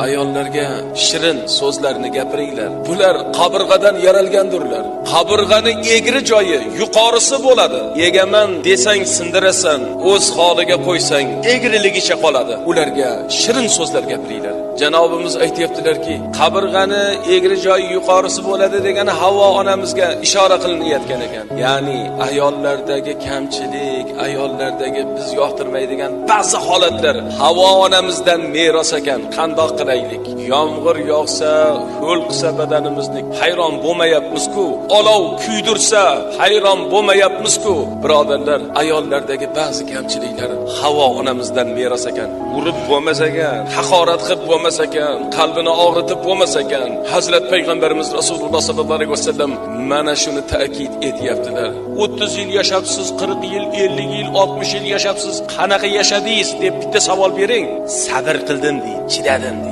Ayollarga shirin so'zlarni gapiringlar. Bular qabirg'adan yaralgandurlar. Qabirg'ani egri joyi yuqorisi bo'ladi. Egaman desang sindirasan, o'z holiga qo'ysang egriligicha qoladi. Ularga shirin so'zlar gapiringlar. Janobimiz aytayaptilarki, qabirg'ani egri joyi yuqorisi bo'ladi degani Havvo onamizga ishora qilinayotgan ekan. Ya'ni ayollardagi kamchilik, ayollardagi biz yoqtirmaydigan ba'zi holatlar Havvo onamizdan meros ekan. Qandoq qilaylik? Yomg'ir yog'sa, ho'l qilsa badanimizni hayron bo'lmayapmiz-ku. Olov kuydirsa, hayron bo'lmayapmiz-ku. Birodarlar, ayollardagi ba'zi kamchiliklar Havvo onamizdan meros ekan. Urib bo'lmas ekan, haqorat qilib bo'lmas ekan, qalbini og'ritib bo'lmas ekan. Hazrat payg'ambarimiz Rasululloh sallallohu alayhi vasallam mana shuni ta'kid etyaptilar. 30 yil yashabsiz, 40 yil, 50 yil, 60 yil yashabsiz, qanaqa yashadingiz deb bitta savol bering. Sabr qildim deydi, chidadim deydi.